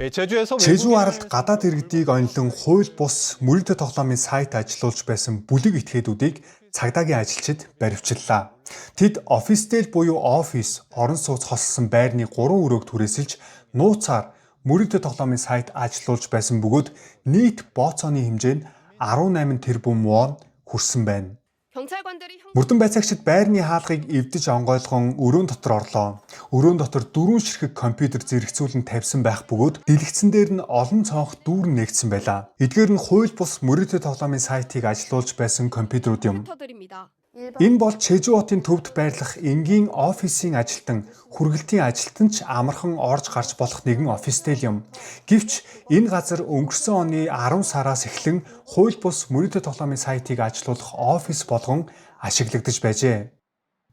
예, 제주에서 Чэжүү 외국인을 аралд гадаад иргэдийг онилон хууль бус мөрөдө тоглоомын сайт ажиллуулж байсан бүлэг этгээдүүдийг цагдаагийн ажилчид баривчлалаа. Тэд офистэл буюу офис орон сууц хосолсон байрны 3 өрөөг түрээсэлж нууцаар мөрөдө тоглоомын сайт ажиллуулж байсан бөгөөд нийт бооцооны хэмжээ нь 18 тэрбум вон хүрсэн байна. 경찰관들이 형 Мөрдөн байцаагчид байрны хаалгыг эвдэж онгойлгон өрөөн дотор орлоо. Өрөөн дотор дөрвөн ширхэг компьютер зэрэгцүүлэн тавьсан байх бөгөөд дэлгэцэн дээр нь олон цонх дүүрэн нээгдсэн байлаа. Эдгээр нь хууль бус мөрөдө тоглоомын сайтыг ажилуулж байсан компьютерүүд юм. 컴퓨터들입니다. Энэ бол Чэжүү хотын төвд байрлах энгийн офисын ажилтан, хүргэлтийн ажилтан ч амархан орж гарч болох нэгэн офистэл юм. Гэвч энэ газар өнгөрсөн оны 10 сараас эхлэн хууль бус мөрөдө тоглоомын сайтыг ажилуулах офис болгон ашиглагдаж байжээ.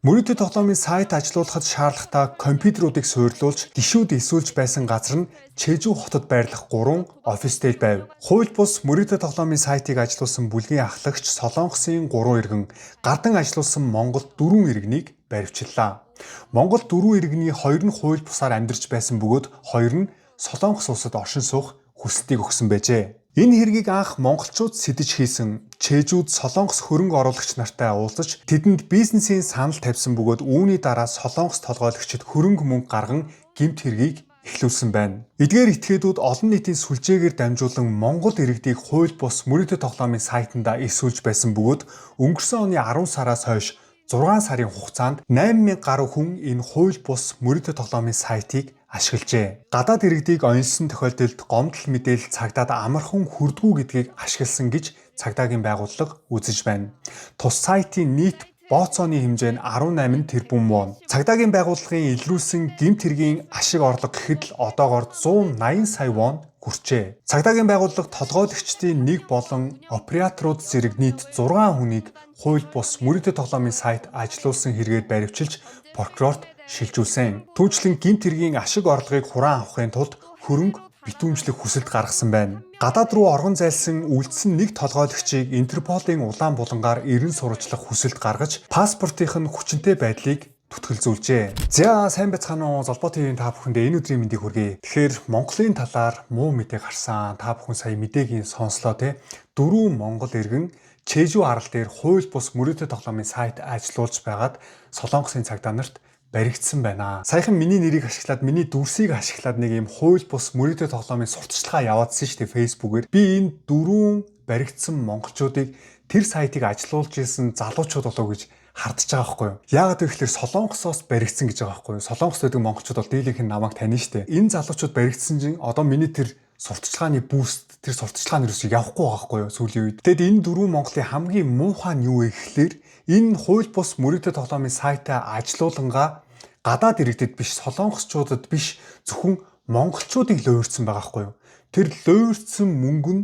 Мөрөдө тоглоомын сайт ажилуулахад шаардлагатай компьютеруудыг суйрлуулж, гишүүд элсүүлж байсан газар нь Чэжүү хотод байрлах 3 офистэл байв. Хууль бус мөрөдө тоглоомын сайтыг ажилуулсан бүлгийн ахлагч Солонгосын 3 иргэн, гардан ажилуулсан Монгол 4 иргэнийг баривчлалаа. Монгол 4 иргэний 2 нь хууль бусаар амьдарч байсан бөгөөд 2 нь Солонгос улсад оршин суух хүсэлтийг өгсөн байжээ. Энэ хэргийг анх монголчууд сэдэж хийсэн. Чэжүүд Солонгос хөрөнгө оруулагч нартай уулзаж тэдэнд бизнесийн санал тавьсан бөгөөд үүний дараа Солонгос толгойлогчид хөрөнгө мөнгө гарган гэмт хэргийг эхлүүлсэн байна. Эдгээр этгээдүүд олон нийтийн сүлжээгээр дамжуулан Монгол иргэдийг хууль бус мөрөдө тоглоомын сайтандаа элсүүлж байсан бөгөөд өнгөрсөн оны 10 сараас хойш 6 сарын хугацаанд 8000 гаруй хүн энэ хууль бус мөрөдө тоглоомын сайтыг ашиглажээ. Гадаад иргэдийг онилсон тохиолдолд гомдол мэдээлэл цагдаад амархан хүрдгүү гэдгийг ашигласан гэж цагдаагийн байгууллага үзэж байна. Тус сайтын нийт бооцооны хэмжээ нь 18 тэрбум вон. Цагдаагийн байгууллагын илрүүлсэн гэмт хэргийн ашиг орлого гэхэд л одоогоор 180 сая вон хүрчээ. Цагдаагийн байгууллага толгойлогчдын нэг болон операторууд зэрэг нийт 6 хүнийг хууль бус мөрөдө тоглоомын сайт ажилуулсан хэрэгээр баривчилж прокурорт шилжүүлсэн. Түүнчлэн гэмт хэргийн ашиг орлогыг хураан авахын тулд хөрөнгө битүүмжлэх хүсэлт гаргасан байна. Гадаад руу оргон зайлсан үлдсэн нэг толгойлогчийг Интерполын улаан булангаар эрен сурвалжлах хүсэлт гаргаж паспортынх нь хүчинтэй байдлыг түтгэлзүүлжээ. За сайн байцгаана уу? Золбоо ТV-ийн та бүхэндээ энэ өдрийн мэндийг хүргэе. Тэгэхээр Монголын талаар муу мэдээ гарсан. Та бүхэн сая мэдээгийн сонслоо те. Дөрвөн Монгол иргэн Чэжүү арал дээр хууль бус мөрөдө тоглоомын сайт ажилуулж байгаад Солонгосын цагдаа нарт баригдсан байна. Саяхан миний нэрийг ашиглаад, миний дүрсийг ашиглаад нэг юм хууль бус мөрөдө тоглоомын сурталчилгаа яваадсан шүү дээ Facebook-ээр. Би энэ дөрвөн баригдсан монголчуудыг тэр сайтыг ажилуулж исэн залуучууд болов гэж хардж байгаа байхгүй юу? Яагаад вэ гэхээр Солонгосоос баригдсан гэж байгаа байхгүй юу? Солонгос байдаг монголчууд бол дийлэнх нь намайг таних шүү дээ. Энэ залуучууд баригдсан чинь одоо миний тэр сурталчилгааны boost тэр сурталчилгааны юусыг явахгүй байгаа байхгүй юу сүүлийн үед. Тэгэд энэ дөрвөн Монголын хамгийн муухай нь юу вэ гэхлээр энэ хууль бус мөрөдө тоглоомын сайтаа ажилуулангаа гадаад иргэдэд биш, солонгосчуудад биш, зөвхөн монголчуудыг луйварсан байгаа байхгүй юу. Тэр луйварсан мөнгө нь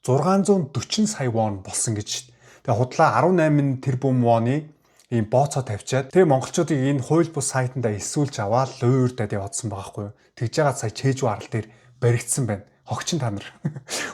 640 сая вон болсон гэж. Тэгээ худлаа 18 тэрбум воны ийм бооцоо тавьчаад тэгээ монголчуудыг энэ хууль бус сайтандаа элсүүлж аваад луйвардаад явуулсан байгаа байхгүй юу. Тэгж байгаа сая Чэжүү арал дээр баригдсан байна. Хогчин та нар.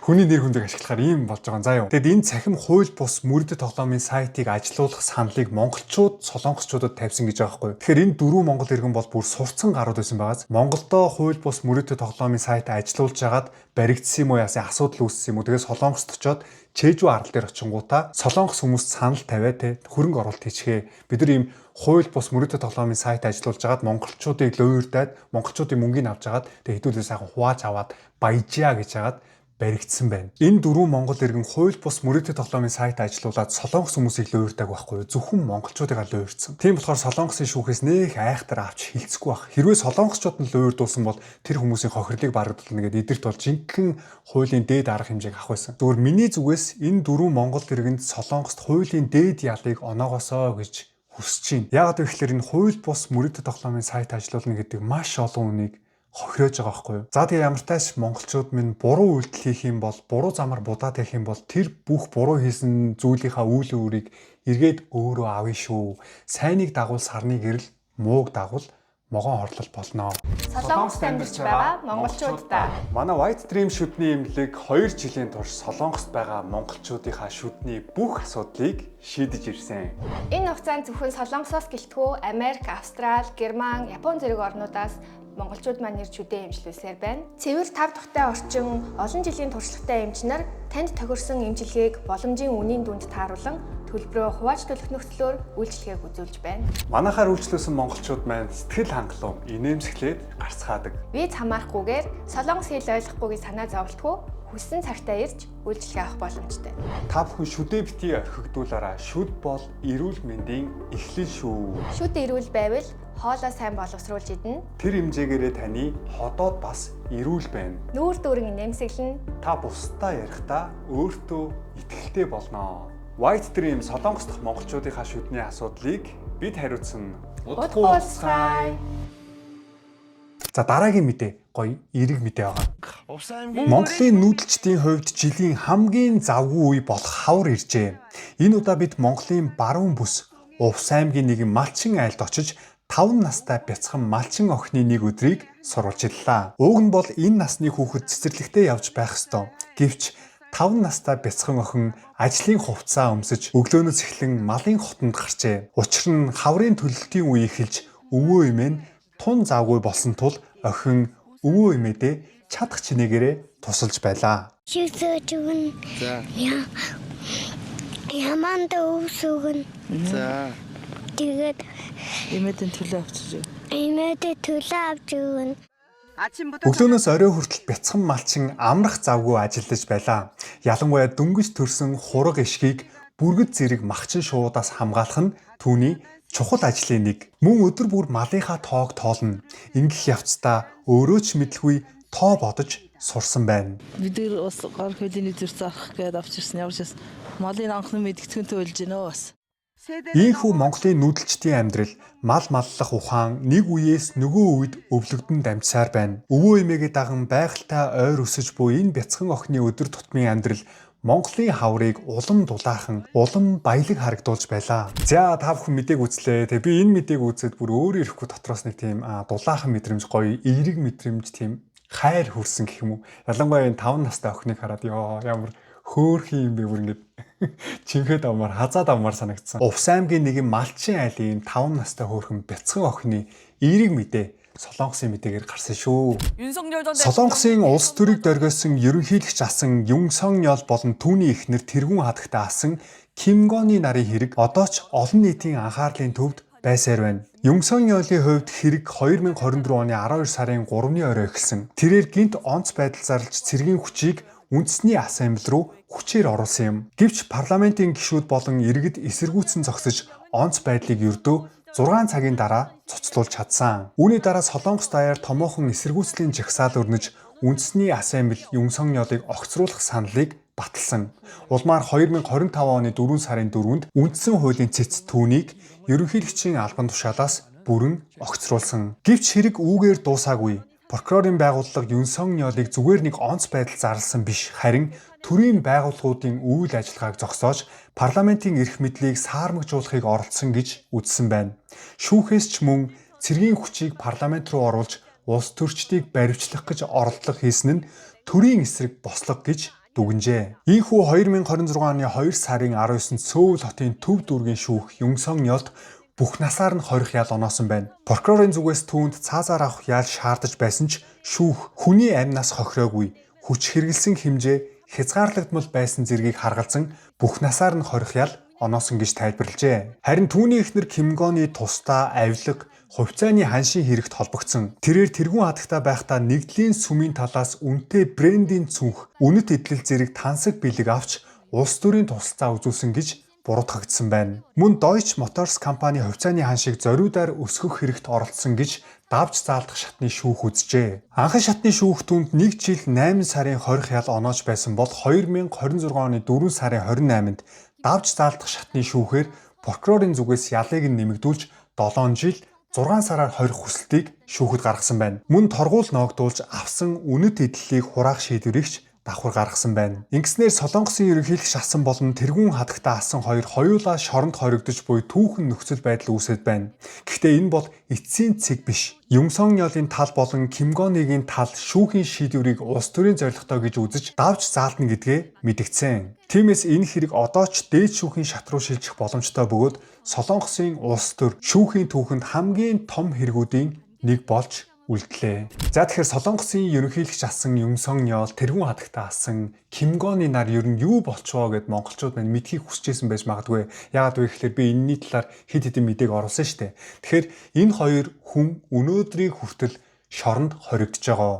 Хүний нэр хүндийг ашиглахаар ийм болж байгаа юм заа юу. Тэгэд энэ цахим хууль бус мөрөдө тоглоомын сайтыг ажилуулах саналыг монголчууд солонгосчуудад тавьсан гэж байгаа байхгүй юу. Тэгэхээр энэ дөрвөн монгол иргэн бол бүр сурцсан гарууд байсан байгаас Монголдоо хууль бус мөрөдө тоглоомын сайт ажилуулж хагаад баригдсан юм уу яасан асуудал үүссэн юм уу. Тэгээ Солонгост очиод Чэжүү арал дээр очингуудаа Солонгос хүмүүс санал тавиа те хөрөнгө оруулалт хийчихээ. Бид нар ийм хууль бус мөрөдө тоглоомын сайт ажилуулж хагаад монголчуудыг луйвардаад монголчуудын мөнгийг авч хагаад тэгээ хэдүүлээ сайхан хувааж аваад баяжаа гэж хагаад баригдсан байна. Энэ дөрвөн монгол иргэн хууль бус мөрөдө тоглоомын сайт ажилуулад Солонгос хүмүүсийг луйвардаг байхгүй юу? Зөвхөн монголчуудыг луйварсан. Тийм болохоор Солонгосын шүүхээс нэх айхтар авч хилцэхгүй байх. Хэрвээ солонгосчууд нь луйвардуулсан бол тэр хүмүүсийн хохирлыг барагдуулна гэдээ эдэрт бол жинхэнэ хуулийн дээд арга хэмжээг авах байсан. Зүгээр миний зүгээс энэ дөрвөн монгол иргэнд Солонгост хуулийн дээд ялыг оноогоосоо гэж хүсэж байна. Яагаад вэ гэхээр энэ хууль бус мөрөдө тоглоомын сайт ажилуулна гэдэг маш олон хүнийг хохироож байгаа байхгүй юу. За тэгээ ямар тааш монголчууд минь буруу үйлдэл хийх юм бол буруу замаар будаад явах юм бол тэр бүх буруу хийсэн зүйлийнхаа үйл үүрийг эргээд өөрөө авна шүү. Сайныг дагуул сарны гэрэл, мууг дагуул могоон хорлол болно. Солонгост амьдарч байгаа монголчуудаа Манай White Dream шүдний эмнэлэг 2 жилийн турш Солонгост байгаа монголчуудынхаа шүдний бүх асуудлыг шийдэж ирсэн. Энэ хугацаанд зөвхөн Солонгосоос гэлтгүй Америк, Австрал, Герман, Япон зэрэг орнуудаас Монголчууд маань нэр шүдээ эмчлүүлсээр байна. Цэвэр тав тухтай орчин, олон жилийн туршлагатай эмч нар танд тохирсон эмчилгээг боломжийн үнийн дүнд тааруулан төлбөрөө хувааж төлөх нөхцлөөр үйлчилгээг үзүүлж байна. Манайхаар үйлчлүүлсэн монголчууд маань сэтгэл хангалуун, инээмсэглээд гарцгаадаг. Виз хамаарахгүйгээр, солонгос хэл ойлгохгүйг санаа зовлтгүй хүссэн цагтаа ирж үйлчилгээ авах боломжтой. Та бүхэн шүдээ битгий орхигдуулаарай. Шүд бол эрүүл мэндийн эхлэл шүү. Шүд эрүүл байвал хоолоо сайн боловсруулж идэнэ. Тэр хэмжээгээрээ таны ходоод бас эрүүл байна. Нүүр дүүрэн инээмсэглэнэ. Та бусдаа ярихдаа өөртөө итгэлтэй болно. White Dream Солонгос дахь монголчуудынхаа шүдний асуудлыг бид хариуцсан. Удахгүй уулзцгаая. За, дараагийн мэдээ гоё эерэг мэдээ байгаа. Монголын нүүдэлчдийн хувьд жилийн хамгийн завгүй үе болох хавар иржээ. Энэ удаа бид Монголын баруун бүс Увс аймгийн нэгэн малчин айлд очиж 5 настай бяцхан малчин охины нэг өдрийг сурвалжиллаа. Уг нь бол энэ насны хүүхэд цэцэрлэгтээ явж байх ёстой. Гэвч 5 настай бяцхан охин ажлын хувцаа өмсөж өглөөнөөс эхлэн малын хотонд гарчээ. Учир нь хаврын төлөлтийн үе эхэлж, өвөө эмээ нь тун завгүй болсон тул охин өвөө эмээдээ чадах чинээгээрээ тусалж байлаа. Шиг зөөж өгнө. За. Яманд өвс өгнө. За. Тэгээд Эмээдэн төлөө авчиж өг. эмээдээ төлөө авч өгнө. Өглөөнөөс орой хүртэл бяцхан малчин амрах завгүй ажиллаж байлаа. Ялангуяа дөнгөж төрсөн хураг ишгийг бүргэд зэрэг махчин шуудаас хамгаалах нь түүний чухал ажлын нэг. Мөн өдөр бүр малынхаа тоог тоолно. Ингэх явцдаа өөрөө ч мэдлгүй тоо бодож сурсан байна. Бид нар бас гар хөлийн зүр зарах гээд авчирсан. Ямар ч бас малын анхны мэдгэцгэнтэй болж байна бас. Ийхүү Монголын нүүдэлчдийн амьдрал, мал маллах ухаан нэг үеэс нөгөө үед өвлөгдөн дамжсаар байна. Өвөө эмээгээ даган байгальтай ойр өсөж буй энэ бяцхан охины өдөр тутмын амьдрал Монголын хаврыг улам дулаахан, улам баялаг харагдуулж байлаа. За, та бүхэн мэдээг үзлээ. Тэгээ би энэ мэдээг үзээд бүр өөр ирэхгүй дотроос нэг тийм дулаахан мэдрэмж, гоё эерэг мэдрэмж, тийм хайр хүрсэн гэх юм уу. Ялангуяа энэ 5 настай охиныг хараад ёо, ямар хөөрхөн юм бэ, бүр ингэж чимхэд авмаар, хазаад авмаар санагдсан. Увс аймгийн нэгэн малчин айлын 5 настай хөөрхөн бяцхан охины эерэг мэдээ Солонгосын мэдээгээр гарсан шүү. 윤석열 전 Солонгосын улс төрийг дөргиосон ерөнхийлөгч асан Юн Сон Ёл болон түүний эхнэр тэргүүн хадагтай асан Ким Гоны нарын хэрэг одоо ч олон нийтийн анхаарлын төвд байсаар байна. Юн Сон Ёлын хувьд хэрэг 2024 оны 12 сарын 3-ны орой эхэлсэн. Тэрээр гэнэт онц байдал зарлж, цэргийн хүчийг үндэсний ассамбл руу хүчээр оруулсан юм. Гэвч парламентын гишүүд болон иргэд эсэргүүцэн зогсож, онц байдлыг ердөө 6 цагийн дараа цуцлуулж чадсан. Үүний дараа Солонгос даяар томоохон эсэргүүцлийн жагсаал өрнөж, үндэсний ассамбл Юн Сон Ёлыг огцруулах саналыг баталсан. Улмаар 2025 оны 4 сарын 4-нд үндсэн хуулийн цэц түүнийг ерөнхийлөгчийн албан тушаалаас бүрэн огцруулсан. Гэвч хэрэг үүгээр дуусаагүй. Прокурорын байгууллага Юн Сон Ёлыг зүгээр нэг онц байдал зарласан биш, харин төрийн байгууллагуудын үйл ажиллагааг зогсоож, парламентын эрх мэдлийг саармагжуулахыг оролдсон гэж үзсэн байна. Шүүхээс ч мөн цэргийн хүчийг парламент руу оруулж улс төрчдийг баривчлах гэж оролдлого хийсэн нь төрийн эсрэг бослого гэж дүгнжээ. Ийхүү 2026 оны 2 сарын 19-нд Сөүл хотын төв дүүргийн шүүх Юн Сон Ёлд бүх насаар нь хорих ял оноосон байна. Прокурорын зүгээс түүнд цаазаар авах ял шаардаж байсан ч шүүх хүний амнаас хохироогүй, хүч хэрэглэсэн хэмжээ хязгаарлагдмал байсан зэргийг харгалзан бүх насаар нь хорих ял оноосон гэж тайлбарлажээ. Харин түүний эхнэр Ким Гоны тусдаа авилга, хувьцааны ханшийн хэрэгт холбогдсон. Тэрээр тэргүүн хадагтай байхдаа нэгдлийн сүмийн талаас үнэтэй брендийн цүнх, үнэт эдлэл зэрэг тансаг бэлэг авч улс төрийн тусалцаа үзүүлсэн гэж буруутгагдсан байна. Мөн Deutsche Motors компани хувьцааны ханшийг зориудаар өсгөх хэрэгт оролцсон гэж давж заалдах шатны шүүх үзжээ. Анхан шатны шүүх түүнд 1 жил 8 сарын хорих ял оноож байсан бол 2026 оны 4 сарын 28-нд давж заалдах шатны шүүхээр прокурорын зүгээс ялыг нь нэмэгдүүлж 7 жил 6 сараар хорих хүсэлтийг шүүхэд гаргасан байна. Мөн торгуул ноогдуулж авсан үнэт эдлэлийг хураах шийдвэрийг ч давхар гаргасан байна. Ингэснээр Солонгосын ерөнхийлөгч асан болон тэргүүн хадагтай асан хоёр хоёулаа шоронд хоригдож буй түүхэн нөхцөл байдал үүсэт байна. Гэхдээ энэ бол эцсийн цэг биш. Юн Сон Ёлын тал болон Ким Гоныгийн тал шүүхийн шийдвэрийг улс төрийн зорилготой гэж үзэж давж заална гэдгээ мэдгдсэн. Тиймээс энэ хэрэг одоо ч дээд шүүхийн шат руу шилжих боломжтой бөгөөд Солонгосын улс төр шүүхийн түүхэнд хамгийн том хэрэгүүдийн нэг болж үлдлээ. За, тэгэхээр Солонгосын ерөнхийлөгч асан Юн Сок Ёл, тэргүүн хадагтай асан Ким Гоны нар ер нь юу болчихвоо гэд монголчууд маань мэдхийг хүсэжсэн байж магадгүй. Яагаад вэ гэхээр би энэний талаар хэд хэдэн мэдээг оруулсан шүү дээ. Тэгэхээр энэ хоёр хүн өнөөдрийг хүртэл шоронд хоригдож байгаа.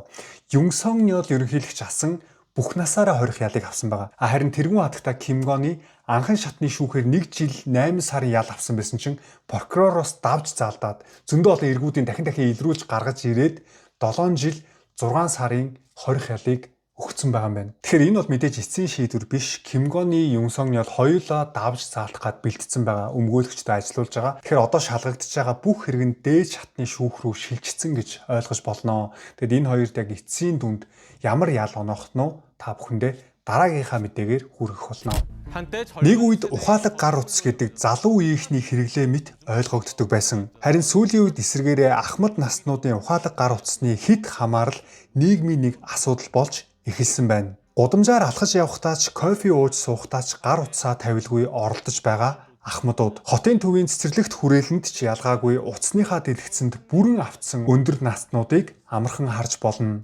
Юн Сок Ёл ерөнхийлөгч асан бүх насаараа хорих ялыг авсан байгаа. А харин тэргүүн хадагтай Ким Гоны анхан шатны шүүхээр 1 жил 8 сарын ял авсан байсан чинь прокуророос давж заалдаад, зөндөө олон эргүүдийн дахин дахин илрүүлж гаргаж ирээд 7 жил 6 сарын хорих ялыг өгсөн байгаа юм байна. Тэгэхээр энэ бол мэдээж эцсийн шийдвэр биш. Ким Гоны, Юн Сок Ёл хоёулаа давж заалдах гад бэлтцсэн байгаа. Өмгөөлөгчдөд ажиллуулж байгаа. Тэгэхээр одоо шалгагдаж байгаа бүх хэрэг нь дээд шатны шүүх рүү шилжчихсэн гэж ойлгож болно. Тэгэд энэ хоёрт яг эцсийн дүнд ямар ял оноох нь та бүхэндээ дараагийнхаа мэдээгээр хүргэх болно. Нэг үед ухаалаг гар утас гэдэг залуу үеийнхний хэрэглээ мэт ойлгогддог байсан. Харин сүүлийн үед эсрэгээрээ ахмад наснуудын ухаалаг гар утасны хэт хамаарал нийгмийн нэг асуудал болж эхэлсэн байна. Гудамжаар алхаж явахдаа ч, кофе ууж суухдаа ч гар утсаа тавилгүй оролдож байгаа ахмадууд, хотын төвийн цэцэрлэгт, хүрээлэнд ч ялгаагүй утасныхаа дэлгэцэнд бүрэн автсан өндөр наснуудыг амархан харж болно.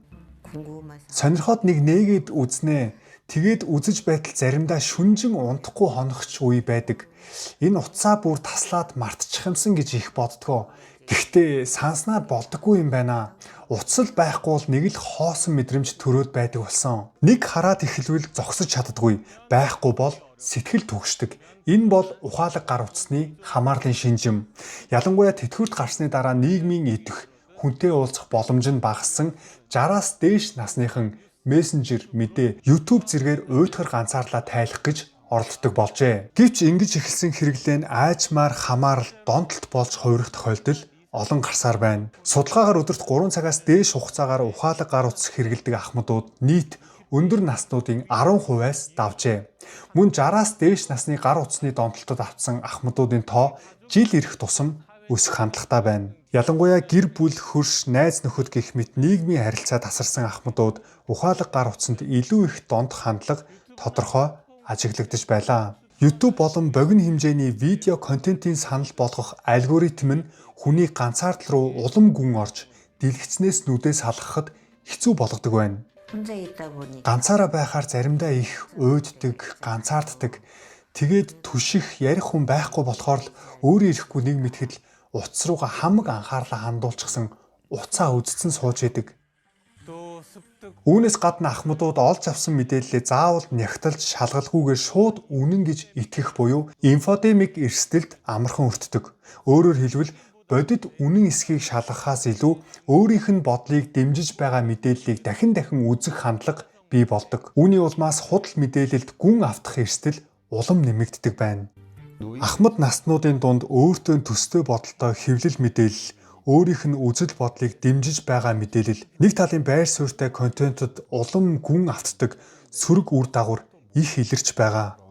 Сонирхоод нэг нээгээд үзнэ. Тэгээд үзэж байтал заримдаа шүнжин унтахгүй хоногч үе байдаг. Энэ утсаа бүр таслаад мартчих юмсан гэж их боддгоо. Гэхдээ санснаар болдоггүй юм байна. Утас л байхгүй бол нэг л хоосон мэдрэмж төрөөд байдаг болсон. Нэг хараад эхэлвэл зогсож чаддаггүй. Байхгүй бол сэтгэл түгшдэг. Энэ бол ухаалаг гар утасны хамаарлын шинж юм. Ялангуяа тэтгэврт гарсны дараа нийгмийн идэх, хүнтэй уулзах боломж нь багассан 60-аас дээш насныхан мессенжер, мэдээ, YouTube зэргээр уйтгар ганцаарлаа тайлах гэж оролддог болжээ. Гэвч ингэж эхэлсэн хэрэглээ нь аажмаар хамаарал, донтолт болж хувирах тохиолдол олон гарсаар байна. Судалгаагаар өдөрт 3 цагаас дээш хугацаагаар ухаалаг гар утас хэрэглэдэг ахмадууд нийт өндөр наснуудын 10%-аас давжээ. Мөн 60-аас дээш насны гар утасны донтолтод автсан ахмадуудын тоо жил ирэх тусам өсөх хандлагатай байна. Ялангуяа гэр бүл, хөрш, найз нөхөд гэх мэт нийгмийн харилцаа тасарсан ахмадууд ухаалаг гар утсанд илүү их донтох хандлага тодорхой ажиглагдаж байлаа. YouTube болон богино хэмжээний видео контентын санал болгох алгоритм нь хүний ганцаардал руу улам гүн орж, дэлгэцнээс нүдээ салгахад хэцүү болгодог байна. Ганцаараа байхаар заримдаа их уйддаг, ганцаарддаг. Тэгээд түших, ярих хүн байхгүй болохоор л өөрөө ирэхгүй нэг мэтгэл утас руугаа хамаг анхаарлаа хандуулчихсан, утсаа үзсэн сууж идэг. Үүнээс гадна ахмадууд олж авсан мэдээллээ заавал нягталж шалгалгүйгээр шууд үнэн гэж итгэх буюу инфодемик эрсдэлд амархан өртдөг. Өөрөөр хэлбэл, бодит үнэн эсхийг шалгахаас илүү өөрийнх нь бодлыг дэмжиж байгаа мэдээллийг дахин дахин үзэх хандлага бий болдог. Үүний улмаас худал мэдээлэлд гүн автах эрсдэл улам нэмэгддэг байна. Ахмад наснуудын дунд өөртөө төстэй бодолтой хэвлэл мэдээлэл, өөрийнх нь үзэл бодлыг дэмжиж байгаа мэдээлэл, нэг талын байр суурьтай контентод улам гүн автдаг сөрөг үр дагавар их илэрч байгаа.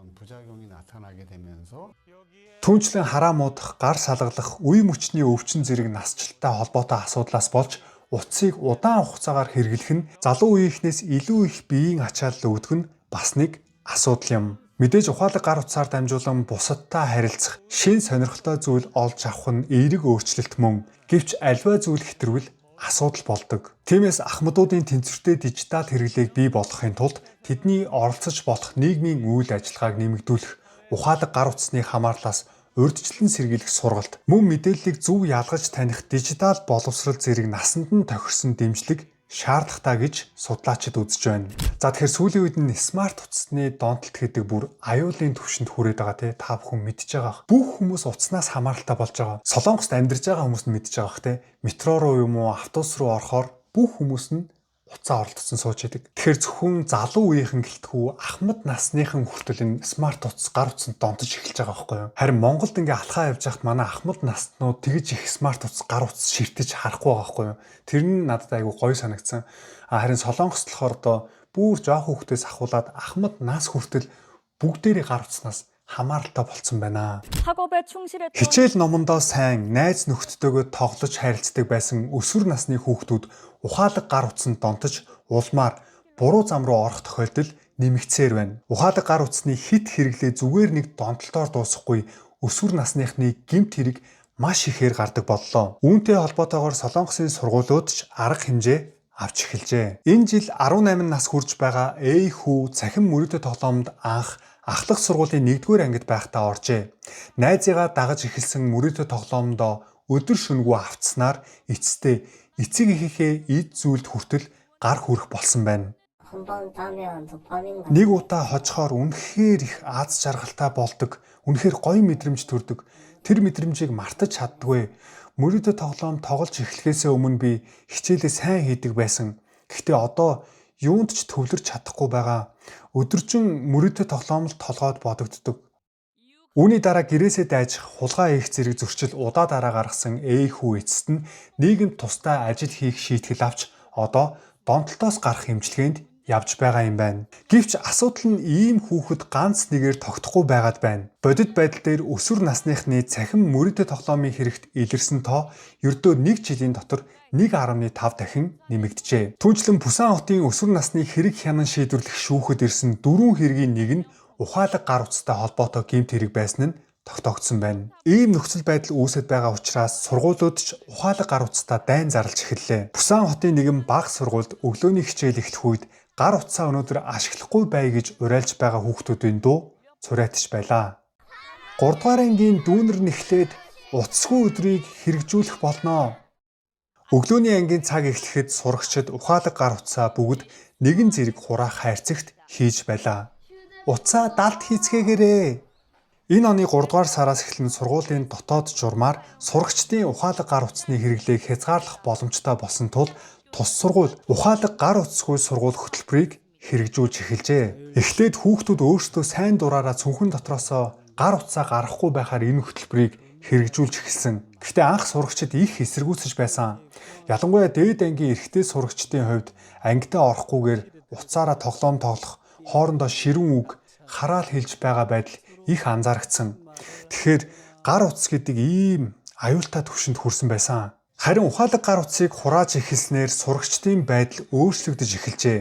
Түүнчлэн хараа муудах, гар салгалах, үе мөчний өвчин зэрэг насжилттай холбоотой асуудлаас болж утсыг удаан хугацаагаар хэрэглэх нь залуу үеийнхнээс илүү их биеийн ачаалал өгдөг нь бас нэг асуудал юм. Мэдээж ухаалаг гар утсаар дамжуулан бусадтай харилцах, шинэ сонирхолтой зүйл олж авах нь эерэг өөрчлөлт мөн. Гэвч аливаа зүйл хэтэрвэл асуудал болдог. Тиймээс ахмадуудын тэнцвэртэй дижитал хэрэглээг бий болгохын тулд тэдний оролцож болох нийгмийн үйл ажиллагааг нэмэгдүүлэх, ухаалаг гар утасны хамаарлаас урьдчилан сэргийлэх сургалт, мөн мэдээллийг зөв ялгаж таних дижитал боловсрол зэрэг насанд нь тохирсон дэмжлэг шаардлагатай гэж судлаачид үзэж байна. За, тэгэхээр сүүлийн үед нь смарт утасны донтолт гэдэг бүр аюулын түвшинд хүрээд байгаа, тий, та бүхэн мэдж байгаа. Бүх хүмүүс утаснаас хамааралтай болж байгаа. Солонгост амьдарч байгаа хүмүүс нь мэдж байгаа бах, тий. Метро руу юм уу, автобус руу орохоор бүх хүмүүс нь утсаа оролдсон сууж идэг. Тэгэхээр зөвхөн залуу үеийнхэн гэлтгүү, ахмад насныхан хүртэл энэ смарт утас, гар утсанд донтож эхэлж байгаа байхгүй юу? Харин Монголд ингээ алхаа явж байхад манай ахмад наснууд тэгж их смарт утас, гар утас ширтэж харахгүй байгаа байхгүй юу? Тэр нь надад айгүй гоё санагдсан. А харин Солонгост болохоор одоо бүр жоох хүүхдээс ахуулаад ахмад нас хүртэл бүгдээрээ гар утаснаас хамааралтай болцсон байна. Хичээл номондоо сайн, найз нөхдөдтэйгөө тоглож харилцдаг байсан өсвөр насны хүүхдүүд ухаалаг гар утсанд донтож, улмаар буруу зам руу орох тохиолдол нэмэгдсээр байна. Ухаалаг гар утасны хэт хэрэглээ зүгээр нэг донтолтоор дуусахгүй, өсвөр насныхны гэмт хэрэг маш ихээр гардаг боллоо. Үүнтэй холбоотойгоор Солонгосын сургуулиуд ч арга хэмжээ авч эхэлжээ. Энэ жил 18 нас хүрж байгаа Эй хүү цахим мөрөөдө тоглоомд анх ахлах сургуулийн 1-р ангид байхдаа оржээ. Найзыгаа дагаж эхэлсэн мөрөөдө тоглоомдоо өдөр шөнөгүй автснаар эцэстээ эцэг эхийнхээ эд зүйлд хүртэл гар хүрэх болсон байна. 한 번 따면 도파민 Нэг удаа хожихоор үнэхээр их аз жаргалтай болдог. Үнэхээр гоё мэдрэмж төрдөг. Тэр мэдрэмжийг мартаж чаддгүй. Мөрөөдө тоглоом тоглож эхлэхээсээ өмнө би хичээлээ сайн хийдэг байсан. Гэхдээ одоо юунд ч төвлөрч чадахгүй байгаа. Өдөржин мөрөөдө тоглоом л толгойд бодогддог. Үүний дараа гэрээсээ дайжих хулгай хийх зэрэг зөрчил удаа дараа гаргасан Эй хүү эцэст нь нийгэмд тусдай ажил хийх шийтгэл авч одоо донтолтоос гарах эмчилгээнд явж байгаа юм байна. Гэвч асуудал нь ийм хүүхэд ганц нэгээр тогтохгүй байгаад байна. Бодит байдал дээр өсвөр насныхны цахим мөрөдө тоглоомын хэрэгт илэрсэн тоо ердөө 1 жилийн дотор 1.5 дахин нэмэгджээ. Түүнчлэн Пусан хотын өсвөр насны хэрэг хянан шийдвэрлэх шүүхэд ирсэн дөрвөн хэргийн нэг нь ухаалаг гар утастай холбоотой гэмт хэрэг байсан нь тогтоогдсон байна. Ийм нөхцөл байдал үүсэт байгаа учраас сургуулиуд ч ухаалаг гар утастай дайн зарлж эхэллээ. Пусан хотын нэгэн бага сургуульд өглөөний хичээл эхлэх үед гар утсаа өнөөдөр ашиглахгүй бай гэж уриалж байгаа хүүхдүүдийн дуу цураайтж байлаа. 3 дугаар ангийн дүүнер нь эхлээд утасгүй өдрийг хэрэгжүүлэх болно. Өглөөний ангийн цаг эхлэхэд сурагчид ухаалаг гар утсаа бүгд нэгэн зэрэг хураах хайрцагт хийж байлаа. Утсаа далд хийцгээгээрээ. Энэ оны 3 дугаар сараас эхлэн сургуулийн дотоод журмаар сурагчдын ухаалаг гар утасны хэрэглээг хязгаарлах боломжтой болсон тул тус сургууль ухаалаг гар утасгүй сургууль хөтөлбөрийг хэрэгжүүлж эхэлжээ. Эхлээд хүүхдүүд өөрсдөө сайн дураараа цүнхэн дотроосоо гар утсаа гаргахгүй байхаар энэ хөтөлбөрийг хэрэгжүүлж эхэлсэн. Гэхдээ анх сурагчид их эсэргүүцэж байсан. Ялангуяа дээд ангийн эрэгтэй сурагчдын хувьд ангидаа орохгүйгээр утсаараа тоглоом тоглох, хоорондоо ширүүн үг, хараал хэлж байгаа байдал их анзаарагдсан. Тэгэхээр гар утас гэдэг ийм аюултай түвшинд хүрсэн байсан. Харин ухаалаг гар утсыг хурааж эхэлснээр сурагчдын байдал өөрчлөгдөж эхэлжээ.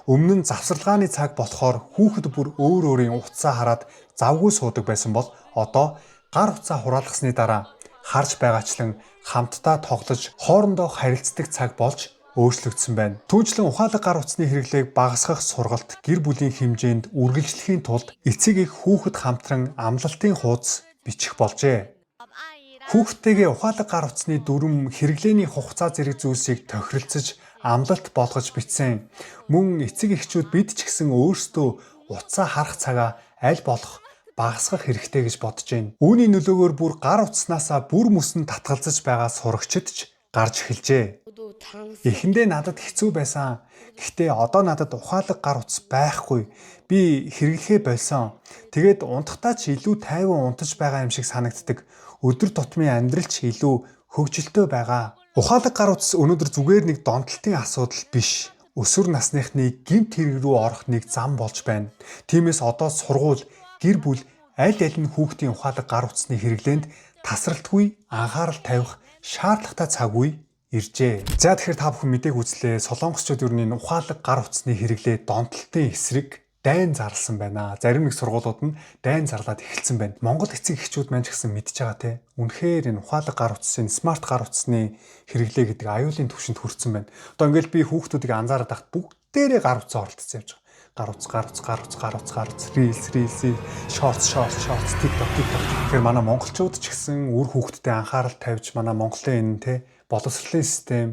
Өмнө нь завсарлагааны цаг болохоор хүүхэд бүр өөр өөрийн утсаа хараад завгүй суудаг байсан бол одоо гар утсаа хураалгасны дараа харж байгаачлан хамтдаа тоглож хоорондоо харилцдаг цаг болж өөрчлөгдсөн байна. Түүнчлэн ухаалаг гар утасны хэрэглээг багасгах сургалт гэр бүлийн хэмжээнд үргэлжлэхийн тулд эцэг эх хүүхэд хамтран амлалтын хуудас бичих болжээ. Хүүхдтэйгээ ухаалаг гар утасны дүрэм, хэрэглээний хугацаа зэрэг зүйлсийг тохиролцож амлалт болгож бичсэн. Мөн эцэг эхчүүд бид ч гэсэн өөрсдөө утсаа харах цагаа аль болох багасгах хэрэгтэй гэж бодож байна. Үүний нөлөөгөөр бүр гар утаснаасаа бүр мөсөн татгалзаж байгаа сурагчид ч гарч эхэлжээ. Эхэндээ надад хэцүү байсан. Гэхдээ одоо надад ухаалаг гар утас байхгүй. Би хэрэглэхээ болсон. Тэгээд унтахтаа ч илүү тайван унтаж байгаа юм шиг санагддаг. Өдөр тутмын амьдрал ч илүү хөгжилтэй байгаа. Ухаалаг гар утас өнөөдөр зүгээр нэг донтолтын асуудал биш. Өсвөр насныхны гэмт хэрэг рүү орох нэг зам болж байна. Тиймээс одоо сургууль, гэр бүл аль аль нь хүүхдийн ухаалаг гар утасны хэрэглээнд тасралтгүй анхаарал тавих шаардлагатай цаг үе иржээ. За тэгэхээр та бүхэн мэдээг үзлээ. Солонгосчууд ер нь энэ ухаалаг гар утасны хэрэглээ донтолтын эсрэг дайн зарласан байна. Зарим нэг сургуулиуд нь дайн зарлаад эхэлсэн байна. Монгол эцэг эхчүүд маань ч гэсэн мэдж байгаа те. Үнэхээр энэ ухаалаг гар утасны смарт гар утасны хэрэглээ гэдэг аюулын түвшинд хүрсэн байна. Одоо ингээл би хүүхдүүдийг анзаараад байхад бүгдээрээ гар утсаа оролцсон явж байгаа. Гар утас, гар утас, гар утас, гар утас, гар утас, reels, reels, shorts, shorts, shorts, TikTok, TikTok. Тэгэхээр манай монголчууд ч гэсэн үр хүүхдтэй анхаарал тавьж манай Монголын энэ те боловсролын систем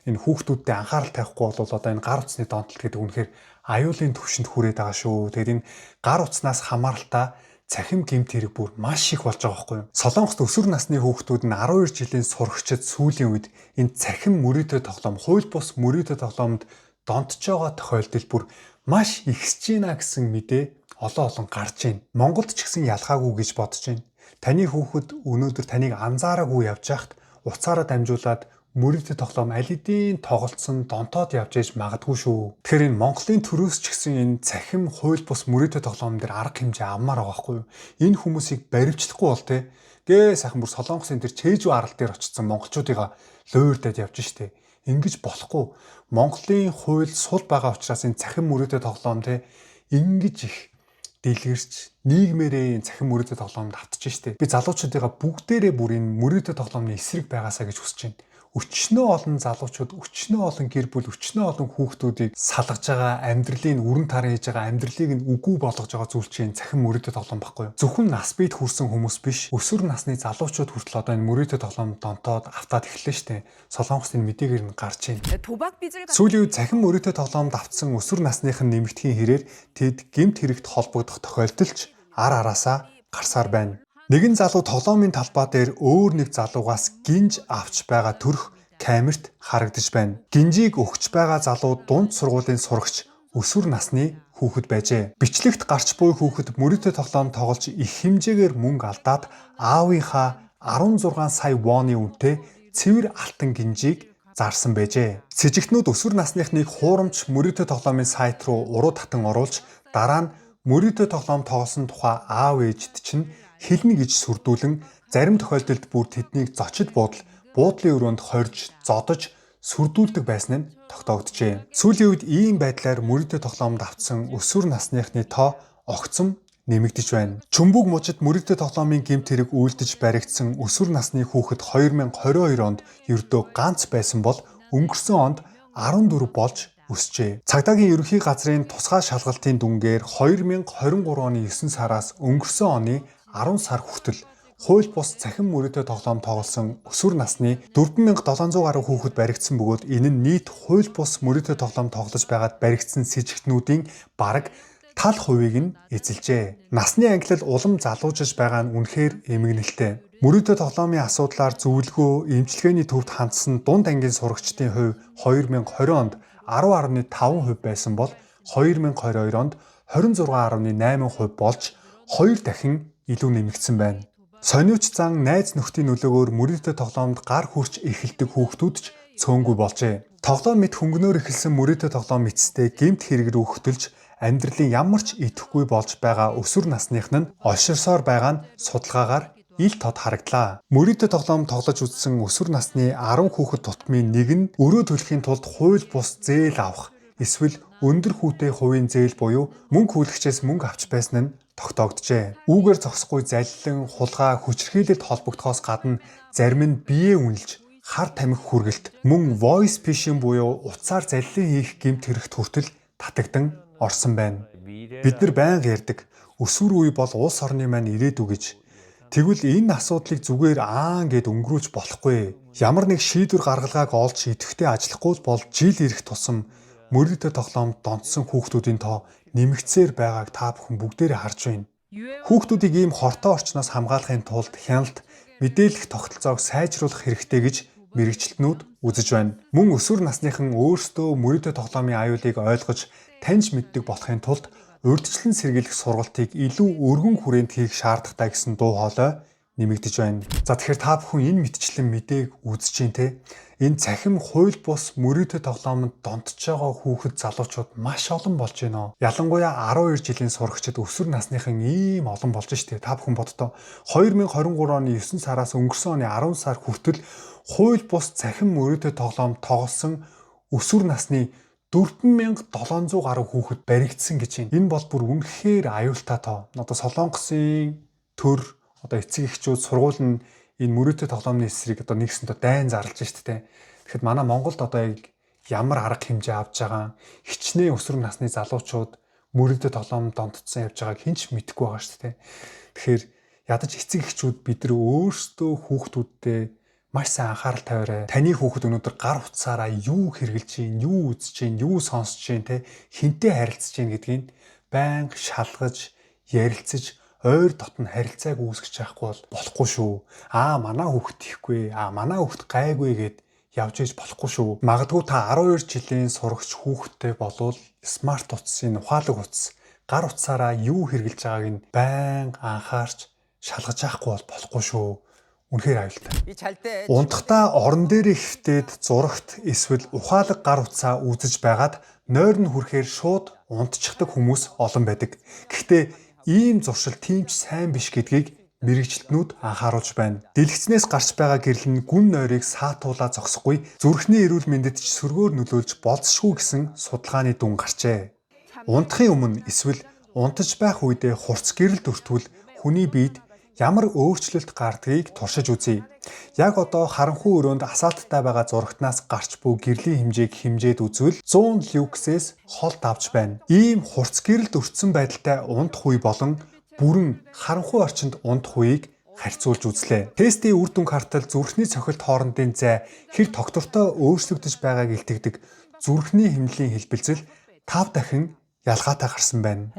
энэ хүүхдүүдтэй анхаарал тавихгүй бол одоо энэ гар утасны донтолт гэдэг үнэхээр аюулын түвшинд хүрээд байгаа шүү. Тэгээд энэ гар утаснаас хамааралтай цахим гэмт хэрэг бүр маш их болж байгаа байхгүй юу? Солонгост өсвөр насны хүүхдүүд нь 12 жилийн сурагчид сүүлийн үед энэ цахим мөрөөдө тоглоом, хууль бус мөрөөдө тоглоомд донтож байгаа тохиолдол бүр маш ихсэж байна гэсэн мэдээ олон олон гарч байна. Монголд ч гэсэн ялгаагүй гэж бодож байна. Таны хүүхэд өнөөдөр таныг анзаараагүй явж байхад утсаараа дамжуулаад мөрөөдө тоглоом аль хэдийн тоглолцсон донтоод явж ээж магадгүй шүү. Тэгэхээр энэ Монголын төрөөс ч гэсэн энэ цахим хууль бус мөрөөдө тоглоом дээр арга хэмжээ авмаар байгаа байхгүй юу? Энэ хүмүүсийг баривчлахгүй бол те гээ сайхан бүр Солонгосын тэр Чэжүү арал дээр очсон монголчуудыгаа луйрдаад явж штэ. Ингэж болохгүй. Монголын хууль сул байгаа учраас энэ цахим мөрөөдө тоглоом те ингэж их дэлгэрч нийгмээрээ цахим мөрөөдө тоглоомд автчих штэ. Би залуучуудыгаа бүгдээрээ бүр энэ мөрөөдө тоглоомны эсрэг байгаасаа гэж хүсэж байна. Өчнөө олон залуучууд, өчнөө олон гэр бүл, өчнөө олон хүүхдүүдийг салгаж байгаа, амьдралыг өрн таран хийж байгаа, амьдралыг нь үгүй болгож байгаа зүйл чинь цахим мөрөөдө тоглоом байхгүй юу? Зөвхөн нас биед хүрсэн хүмүүс биш, өсвөр насны залуучууд хүртэл одоо энэ мөрөөдө тоглоом донтоод автаад эхэллээ штэ. Солонгосын мэдээгээр нь гарч байна. Сүүлийн үед цахим мөрөөдө тоглоомд автсан өсвөр насных нь нэмэгдэхийн хэрээр тэд гэмт хэрэгт холбогдох тохиолдол ч ар араасаа гарсаар байна. Нэгэн залуу тоглоомын талбай дээр өөр нэг залуугаас гинж авч байгаа төрх камерт харагдаж байна. Гинжийг өгч байгаа залуу дунд сургуулийн сурагч өсвөр насны хүүхэд байжээ. Бичлэгт гарч буй хүүхэд мөрөөдө тоглоом тоглож их хэмжээгээр мөнгө алдаад аавынхаа 16 сая воны үнэтэй цэвэр алтан гинжийг зарсан байжээ. Сэжигтнүүд өсвөр насныхныг хуурамч мөрөөдө тоглоомын сайт руу уруу татан оруулж дараа нь мөрөөдө тоглоом тоглосон тухай аав ээжд чинь хэлнэ гэж сүрдүүлэн зарим тохиолдолд бүр тэднийг зочид буудлын өрөөнд хорж, зодож, сүрдүүлдэг байсан нь тогтоогджээ. Сүүлийн үед ийм байдлаар мөрөөдө тоглоомд автсан өсвөр насныхны тоо огцом нэмэгдэж байна. Чүмбүг мужид мөрөөдө тоглоомын гэмт хэрэг үйлдэж баригдсан өсвөр насны хүүхэд 2022 онд ердөө ганц байсан бол өнгөрсөн онд 14 болж өсжээ. Цагдаагийн ерөнхий газрын тусгай шалгалтын дүнгээр 2023 оны 9 сараас өнгөрсөн оны 10 сар хүртэл хууль бус цахим мөрөөдө тоглоом тоглосон өсвөр насны 4700 гаруй хүүхэд баригдсан бөгөөд энэ нь нийт хууль бус мөрөөдө тоглоом тоглож байгаад баригдсан сэжигтнүүдийн бараг тал хувийг нь эзэлжээ. Насны ангилал улам залуужиж байгаа нь үнэхээр эмгэнэлтэй. Мөрөөдө тоглоомын асуудлаар зөвлөгөө, эмчилгээний төвд хандсан дунд ангийн сурагчдын хувь 2020 онд 10.5% байсан бол 2022 онд 26.8% болж 2 дахин илүү нэмэгдсэн байна. Сониуч зан найз нөхдийн нөлөөгөөр мөрөөдө тоглоомд гар хүрч эхэлдэг хүүхдүүд ч цөөнгүй болжээ. Тоглоом мэт хөнгөнөөр эхэлсэн мөрөөдө тоглоом эцэстээ гэмт хэрэг рүү хөтөлж амьдралын ямар ч идэвхгүй болж байгаа өсвөр насных нь олширсоор байгаа нь судалгаагаар ил тод харагдлаа. Мөрөөдө тоглоом тоглож үзсэн өсвөр насны 10 хүүхэд тутмын нэг нь өрөө төлөхийн тулд хууль бус зээл авах эсвэл өндөр хүүтэй хувийн зээл буюу мөнгө хүлэгчээс мөнгө авч байсан нь тогтоогджээ. Үүгээр зогсохгүй заллин, хулгай, хүчирхийлэлд холбогдохоос гадна зарим нь биеэ үнэлж хар тамхи хүргэлт, мөн voice phishing буюу утсаар заллин хийх гэмт хэрэгт хүртэл татагдан орсон байна. Бид нар байнга ярьдаг өсвөр үе бол улс орны маань ирээдүй гэж. Тэгвэл энэ асуудлыг зүгээр аан гэд өнгөрүүлж болохгүй. Ямар нэг шийдвэр гаргалгааг олж идэвхтэй ажиллахгүй бол жил ирэх тусам мөрөөдө тоглоомд донтсон хүүхдүүдийн тоо нэмэгдсээр байгааг та бүхэн бүгдээрээ харж байна. Хүүхдүүдийг ийм хортой орчноос хамгаалахын тулд хяналт, мэдээлэх тогтолцоог сайжруулах хэрэгтэй гэж мэргэжилтнүүд үзэж байна. Мөн өсвөр насныхан өөрсдөө мөрөөдө тоглоомын аюулыг ойлгож таньж мэддэг болохын тулд урьдчилан сэргийлэх сургалтыг илүү өргөн хүрээнд хийх шаардлагатай гэсэн дуу хоолой нэмэгдэж байна. За тэгэхээр та бүхэн энэ мэтчлэн мэдээг үзэж чинь те. Энэ цахим хууль бус мөрөөдө тоглоомонд донтож байгаа хүүхэд залуучууд маш олон болж байна. Ялангуяа 12 жилийн сурагчид өсвөр насныхан ийм олон болж штэ. Та бүхэн боддоо 2023 оны 9 сараас өнгөрсөн оны 10 сар хүртэл хууль бус цахим мөрөөдө тоглоом тоглосон өсвөр насны 4700 гаруй хүүхэд баригдсан гэж байна. Энэ бол бүр үнэхээр аюултай тоо. Одоо Солонгосын төр одоо эцэг эхчүүд сургууль нь энэ мөрөөдө тоглоомны эсрэг одоо нэгсэнтэй дайн зарлж штэ тэ. Тэгэхэд манай Монголд одоо яг ямар арга хэмжээ авч байгаа хичнээн өсвөр насны залуучууд мөрөөдө тоглоом донтцсон явж байгааг хэн ч мэдэхгүй байгаа штэ тэ. Тэгэхээр ядаж эцэг эхчүүд бид нар өөрсдөө хүүхдүүдтэй маш сайн анхаарал тавиарай. Таны хүүхэд өнөөдөр гар утсаараа юу хэрэглэж чинь, юу үзэж чинь, юу сонсож чинь тэ хинтээ харилцаж чинь гэдгийг байнга шалгаж, ярилцаж ойр дотн харилцааг үүсгэж чадахгүй бол болохгүй шүү. Аа манай хүүхэд тийхгүй, аа манай хүүхэд гайгүй гэд явж иж болохгүй шүү. Магадгүй та 12 жилийн сурагч хүүхэдтэй болвол смарт утсын ухаалаг утас гар утсаараа юу хэрэглэж байгааг нь байнга анхаарч шалгаж яахгүй бол болохгүй шүү. Үнэхээр аюултай. Унтахдаа орон дээрээ хэвтээд зурагт эсвэл ухаалаг гар утсаа үзэж байгаад нойр нь хүрэхээр шууд унтчихдаг хүмүүс олон байдаг. Гэхдээ ийм зуршил тийм ч сайн биш гэдгийг мэргэжилтнүүд анхааруулж байна. Дэлгэцнээс гарч байгаа гэрэл нь гүн нойрыг саатуулаа зогсохгүй зүрхний эрүүл мэндэд ч сөргөөр нөлөөлж болзошгүй гэсэн судалгааны дүн гарчээ. Унтахын өмнө эсвэл Унтаж байх үедээ хурц гэрэлд өртвөл хүний биед ямар өөрчлөлт гардгийг туршиж үзье. Яг одоо харанхуй өрөөнд асаалттай байгаа зурагтнаас гарч буй гэрлийн хэмжээг хэмжээд үзвэл 100 люксээс хол давж байна. Ийм хурц гэрэлд өртсөн байдалтай унтах үе болон бүрэн харанхуй орчинд унтах үеийг харьцуулж үзлээ. Тестийн үр дүнг хартал зүрхний цохилт хоорондын зай хэр тогтвортой өөрчлөгдөж байгааг илтгэдэг зүрхний хэмнэлийн хэлбэлзэл 5 дахин ялгаатай гарсан байна.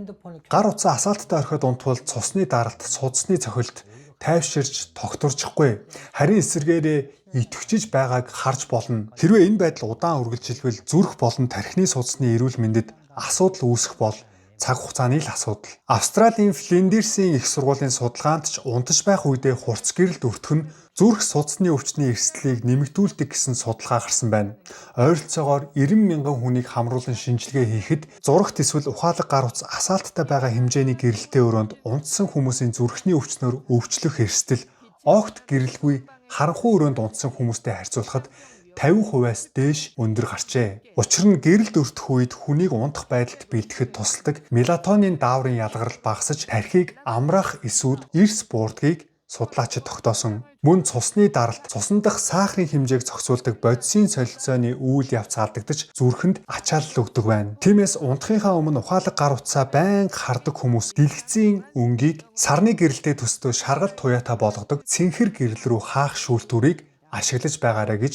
Гар утсаа асаалттай орхиод унтвал цусны даралт, судасны цохилт тайвширч тогтворчихгүй. Харин эсэргээрээ идэвхжиж байгааг харж болно. Хэрвээ энэ байдал удаан үргэлжилвэл зүрх болон тархины судасны эрүүл мэндэд асуудал үүсэх бол цаг хугацааны л асуудал. Австралийн Флиндерсийн их сургуулийн судалгаанд ч унтаж байх үедээ хурц гэрэлд өртөх нь зүрх судасны өвчний эрсдлийг нэмэгдүүлдэг гэсэн судалгаа гарсан байна. Ойролцоогоор 90 мянган хүнийг хамруулан шинжилгээ хийхэд зурагт эсвэл ухаалаг гар утас асаалттай байгаа хэмжээний гэрэлтэй өрөөнд унтсан хүмүүсийн зүрхний өвчнөөр өвчлөх эрсдэл огт гэрэлгүй харанхуй өрөөнд унтсан хүмүүстэй харьцуулахад 50%-аас дээш өндөр гарчээ. Учир нь гэрэлд өртөх үед хүнийг унтах байдалд бэлтгэхэд тусалдаг мелатонин дааврын ялгарл багасаж тархийг амраах эсүүд эрс буурдгийг судлаачид тогтоосон. Мөн цусны даралт, цусан дах сахарын хэмжээг зохицуулдаг бодисын солилцооны үйл явц алдагдаж зүрхэнд ачаалал өгдөг байна. Тиймээс унтахынхаа өмнө ухаалаг гар утсаа байнга хардаг хүмүүс дэлгэцийн өнгийг сарны гэрэлтэй төстөө шаргал туяатай болгодог цэнхэр гэрэл рүү хаах шүүлтүүрийг ашиглаж байгаарай гэж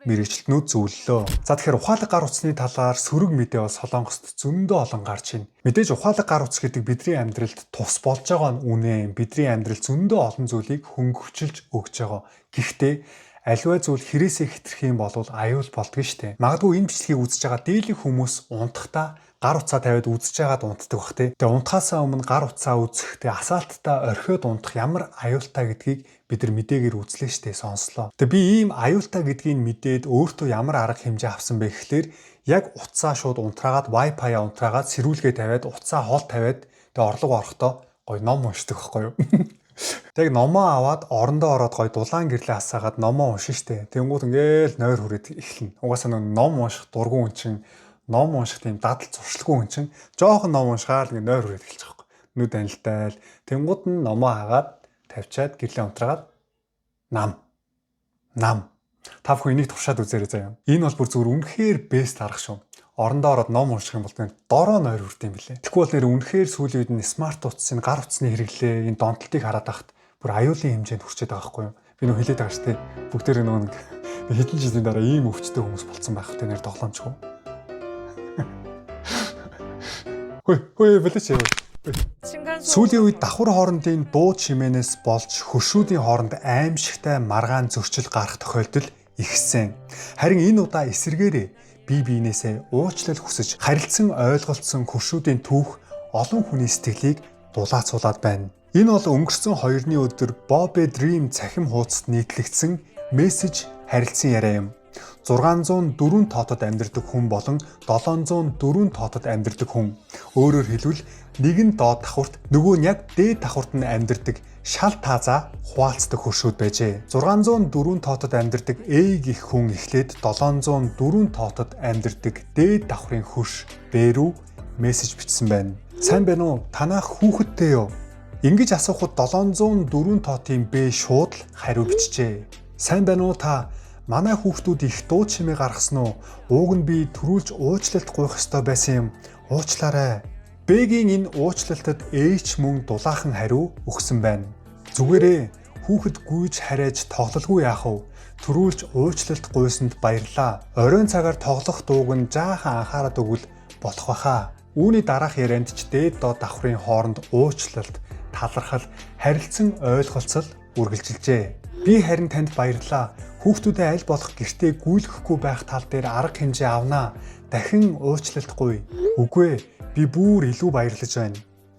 мэргэжилтнүүд зөвлөлөө. За тэгэхээр ухаалаг гар утасны талаар сөрөг мэдээ бол Солонгост зөндөө олон гарч байна. Мэдээж ухаалаг гар утас гэдэг бидний амьдралд тус болж байгаа нь үнэ. Бидний амьдрал зөндөө олон зүйлийг хөнгөвчилж өгч байгаа. Гэхдээ аливаа зүйл хэрээсээ хэтрэх юм бол аюул болдгоо штэ. Магадгүй энэ бичлэгийг үзэж байгаа дийлэнх хүмүүс унтахдаа гар утсаа тавиад үзэж байгаад унтдаг бах тий. Тэгээ унтахаасаа өмнө гар утсаа үзэх, тэгээ асаалттай орхиод унтах ямар аюултай гэдгийг бид нар мэдээгээр үзлээ штэ, сонслоо. Тэгээ би ийм аюултай гэдгийг мэдээд өөртөө ямар арга хэмжээ авсан бэ гэхлээр яг утсаа шууд унтраагаад, Wi-Fi-аа унтраагаад, сэрүүлгээ тавиад, утсаа хол тавиад, тэгээ орлого орохдоо гоё ном уншдаг байхгүй юу? Тэг номоо аваад орондоо ороод гоё дулаан гэрлээ асаагаад номоо уншин штэ. Тэнгуут ингээл нойр хүрээд эхэлнэ. Угаасаа нэг ном унших дургуун хүн чинь, ном унших тийм дадал зуршилгүй хүн чинь жоохон ном уншихаар л ингээ нойр хүрээд эхэлчих байхгүй. Нүд анилтайл. Тэнгуут нь номоо хагаад тавьчаад гэрлээ унтраагаад нам. Нам. Та бүхэн энийг туршаад үзээрэй заяа. Энэ бол бүр зүгээр үнэхээр best арга шүү. Орондоо ороод ном унших юм бол тэр дороо нойр хүрд юм билээ. Тэгэхгүй бол нэр үнэхээр сүүлийн үед нь смарт утсын, гар утасны хэрэглээ, энэ донтолтыг хараад байхад бүр аюулын хэмжээнд хүрчээд байгаа байхгүй юу? Би нөө хэлээд байгаа шүү дээ. Бүгдээрээ нөгөө нэг хэдэн жилийн дараа ийм өвчтэй хүмүүс болцсон байх тэ нэр тоглоомчгүй. Хөөе, хөөе, болооч яа. Сүүлийн үед давхар хоорондын дуу чимээнээс болж хөршүүдийн хооронд аимшигтай маргаан зөрчил гарах тохиолдол ихссэн. Харин энэ удаа эсэргээрээ бие биенээсээ уучлал хүсэж харилцан ойлголцсон хөршүүдийн түүх олон хүний сэтгэлийг дулаацуулаад байна. Энэ бол өнгөрсөн 2-ны өдөр Bobby Dream цахим хуудасд нийтлэгдсэн мессеж харилцан яриа юм. 604 тоотод амьдардаг хүн болон 704 тоотод амьдардаг хүн. Өөрөөр хэлбэл нэг нь доод давхурт, нөгөө нь яг дээд давхурт нь амьдардаг шал таазаа хуваалцдаг хөршүүд байжээ. 604 тоотод амьдардаг A гэх хүн эхлээд 704 тоотод амьдардаг дээд давхрын хөрш B рүү мессеж бичсэн байна. Сайн байна уу? Танах хүүхэдтэй юу? Ингэж асуухад 704 тоотын B шууд л хариу бичжээ. Сайн байна уу та? Манай хүүхдүүд их дуу чимээ гаргасан уу? Ууг нь би түрүүлж уучлалт гуйх ёстой байсан юм. Уучлаарай. Б-гийн энэ уучлалтад H мөн дулаахан хариу өгсөн байна. Зүгээрээ хүүхэд гүйж харайж тоглолгүй яах вэ? Түрүүлж уучлалт гуйсанд баярлаа. Оройн цагаар тоглох дууг нь жаахан анхаарад өгвөл болох байхаа. Үүний дараах ярианд ч дээд доод давхрын хооронд уучлалт, талархал, харилцан ойлголцол үргэлжилжээ. Би харин танд баярлалаа. Хүүхдүүдээ аль болох гэртээ гүйлгэхгүй байх тал дээр арга хэмжээ авнаа. Дахин уучлалт гуй. Үгүй ээ, би бүр илүү баярлаж байна.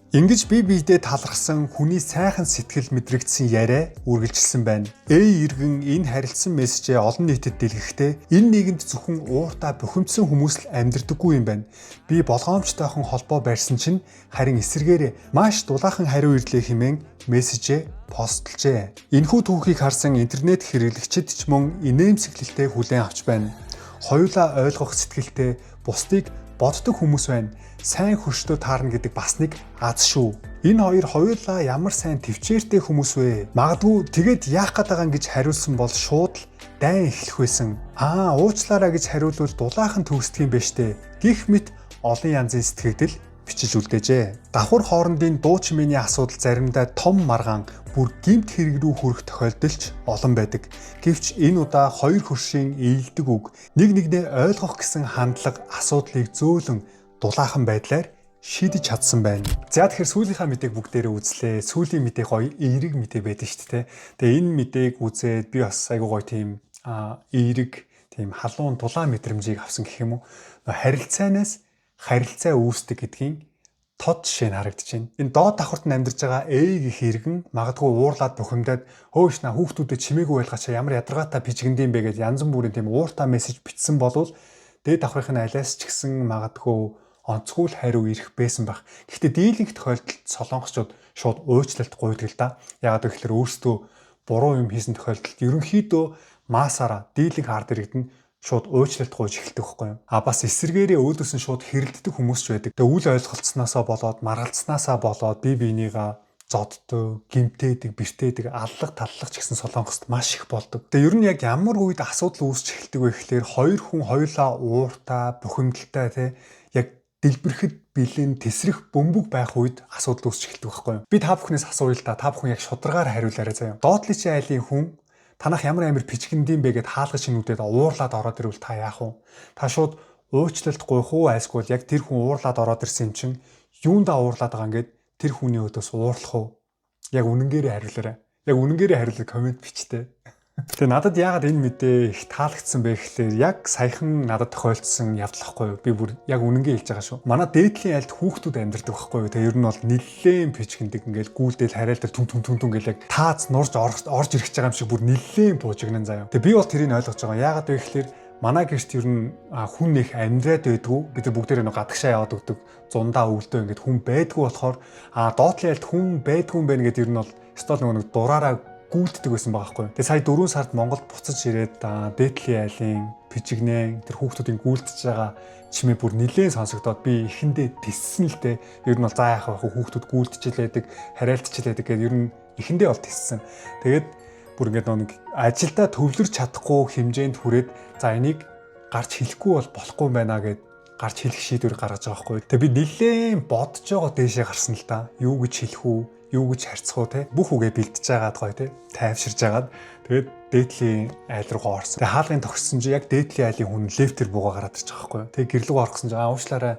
Ингэж бие биедээ талархсан хүний сайхан сэтгэл мэдрэгдсэн яриа үргэлжилсэн байна. Эй иргэн энэ харилцсан мессежээ олон нийтэд дэлгэхдээ энэ нийгэмд зөвхөн ууртаа бухимдсан хүмүүс л амьдардаггүй юм байна. Би болгоомжтойхон холбоо барьсан чинь харин эсэргээрээ маш дулаахан хариу ирлээ хэмээн мессежээ постлжээ. Энэхүү түүхийг харсан интернет хэрэглэгчид ч мөн инээмсэглэлтэй хүлээн авч байна. Хоёулаа ойлгох сэтгэлтэй бусдыг Боддог хүмүүс байна. Сайн хөрштөө таарна гэдэг бас нэг аз шүү. Энэ хоёр хоёулаа ямар сайн төвчээртэй хүмүүс вэ? Магадгүй тэгээд яах гээд байгаа юм гэж хариулсан бол шууд л дайн эхлэх байсан. Аа, уучлаарай гэж хариулвал дулаахан төгсдөг юм байна штэ. Гэх мэт олон янзын сэтгэгдэл бичиж үлдээжээ. Давхар хоорондын дуу чимээний асуудал заримдаа том маргаан бүр гэмт хэрэг рүү хүрэх тохиолдол ч олон байдаг. Гэвч энэ удаа хоёр хөршийн ийдэг үг нэг нэгнээ ойлгох гэсэн хандлага асуудлыг зөөлөн дулаахан байдлаар шийдэж чадсан байна. За, тэгэхээр сүүлийнхаа мэдээг бүгдээрээ үзлээ. Сүүлийн мэдээ гоё эерэг мэдээ байдаг шүү дээ. Тэгээ энэ мэдээг үзээд би бас айгуу гоё тийм эерэг, тийм халуун дулаан мэдрэмжийг авсан гэх юм уу. Харилцаанаас харилцаа үүсдэг гэдгийн тод жишээ нь харагдаж байна. Энэ доод давхарт нь амьдарч байгаа Э гэх иргэн магадгүй уурлаад бухимдаад "Хөөш, на хүүхдүүдэд чимээгүй байлгаачаа, ямар ядаргаатай пижигнэдэм бэ" гэж янз бүрийн тийм ууртаа мессеж бичсэн болвол дээд давхрын алиас ч гэсэн магадгүй онцгой л хариу ирэх байсан байх. Гэхдээ дийлэнх тохиолдолд солонгосчууд шууд уучлалт гуйдаг л да. Яагаад гэвэл өөрсдөө буруу юм хийсэн тохиолдолд ерөнхийдөө маасаараа дийлэнх ард иргэд нь шууд уучлалт гуйж эхэлдэг байхгүй юу? А бас эсрэгээрээ өөдөөс нь шууд хэрэлддэг хүмүүс ч байдаг. Тэгээ үл ойлголцсноосоо болоод, маргалцснаасаа болоод бие биенийгаа зоддог, гэмтээдэг, бэртээдэг, аллах таллах ч гэсэн солонгост маш их болдог. Тэгээ ер нь яг ямар үед асуудал үүсч эхэлдэг вэ гэхлээр хоёр хүн хоёулаа ууртай, бухимдалтай, те, яг дэлбэрэхэд бэлэн тэсрэх бөмбөг байх үед асуудал үүсч эхэлдэг байхгүй юу? Би та бүхнээс асууя л да. Та бүхэн яг шударгаар хариулаарай заяа. Доотлын айлын хүн танах ямар амир пижигнэдэм бэ гэд хаалга шинүүдэд уурлаад ороод ирвэл та яах вэ? Та шууд уучлалт гуйх уу? Айлсгүй яг тэр хүн уурлаад ороод ирсэн юм чинь юундаа уурлаад байгаа ингээд тэр хүний өдөөс уурлах уу? Яг үнэнгээрээ хариулаарай. Яг үнэнгээрээ хариулаад comment бичтээ. Тэгээ надад яагаад энэ мэдээ их таалагдсан бэ гэхлээр яг саяхан надад тохиолдсон явдал ахгүй юу? Би бүр яг үнэнгээ хэлж байгаа шүү. Манай дээдлийн айлд хүүхдүүд амьдардаг байхгүй юу? Тэгээ ер нь бол нэлээн пижигнэдэг, ингээл гүйлдэл хариалтал түн түн түн түн гэл яг тааз нурж орж ирэх байгаа юм шиг бүр нэлээн буужигнан заяа. Тэгээ би бол тэрийг ойлгож байгаа. Яагаад вэ гэхлээр манай гэрт ер нь хүн нэх амьдраад байдгүй. Бид нар бүгдээрээ нэг гадагшаа яваад өгдөг. Зундаа өвлдөө ингээд хүн байдгүй болохоор доотлын айлд хүн байдгүй юм байна гэдээ ер нь бол стол нөгөө нэг дураараа гүйлддэг байсан байгаа байхгүй. Тэгээ сая 4 сард Монголд буцаж ирээд дээдлийн айлын пижигнэн тэр хүүхдүүдийн гүйлдэж байгаа чимээ бүр нилээн сонсогдоод би эхэндээ тиссэн л дээ. Ер нь бол за яах вэ, хүүхдүүд гүйлдчихлээдэг, хариалтчихлээдэг гэдэг ер нь эхэндээ бол тиссэн. Тэгээд бүр ингээд нэг ажилдаа төвлөрч чадахгүй хэмжээнд хүрээд за энийг гарч хэлэхгүй бол болохгүй юм байна гэд гарч хэлэх шийдвэр гаргаж байгаа байхгүй. Тэгээ би нилээн бодож байгаа дээшээ гарсан л да. Юу гэж хэлэх үү? Юу гэж харьцах уу, те? Бүх үгээ бэлтэж байгаад гоё те, тайвширж байгаад тэгээд дээдлийн айл руугаа орсон. Тэгээ хаалгын тохирсон чи яг дээдлийн айлын хүн лифтер буугаа гараад ирчих байхгүй. Тэгээ гэр лүүгээ орсон чи "Уучлаарай,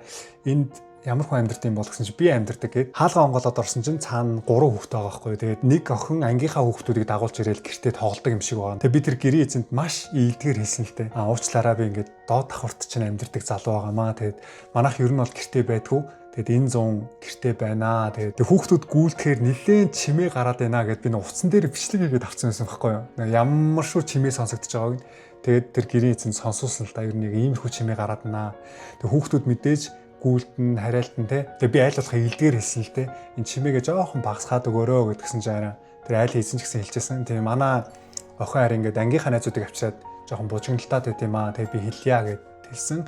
энд ямар хүн амьдардаг юм бол" гэсэн чи "Би амьдардаг" гэд хаалгаа онгоолоод орсон чинь цаана 3 хүүхдээ байгаа байхгүй. Тэгээд нэг охин ангийнхаа хүүхдүүдийг дагуулж ирээл гэртээ тоглодог юм шиг байгаа. Тэгээд би тэр гэрийн эзэнт маш ийдгээр хэлсэн л дээ. "Уучлаарай, би ингээд доод давхарт чинь амьдардаг залуу байгаамаа. Тэгээд манайх ер нь бол гэртээ байдгүй. Тэгээд энэ зун гэртээ байна. Тэгээд хүүхдүүд гүйлдэхээр нилээн чимээ гараад байна" гэд би утсан дээр бичлэг хийгээд авсан байсан байхгүй юу. Ямар шүү чимээ сонсогдож байгааг нь. Тэгээд тэр гэрийн эзэн сонсуулсан л да. Ер нь яг иймэрхүү чимээ гараад байна. Тэгээд хүүхдүүд мэдээж гүйлдэн, хариалтан те. Тэгээд би айл болох илдгээр хэлсэн л те. "Энэ чимээгээ жоохон багасгаад өгөөрөө" гэдгсэн чинь арай тэр айл эзэн ч гэсэн хэлжсэн. Тэгээ манай охин харин ингээд ангийнхаа найзуудыг авчираад жоохон бужигналтаад байт юм аа. Тэгээ би хэлье гэд хэлсэн.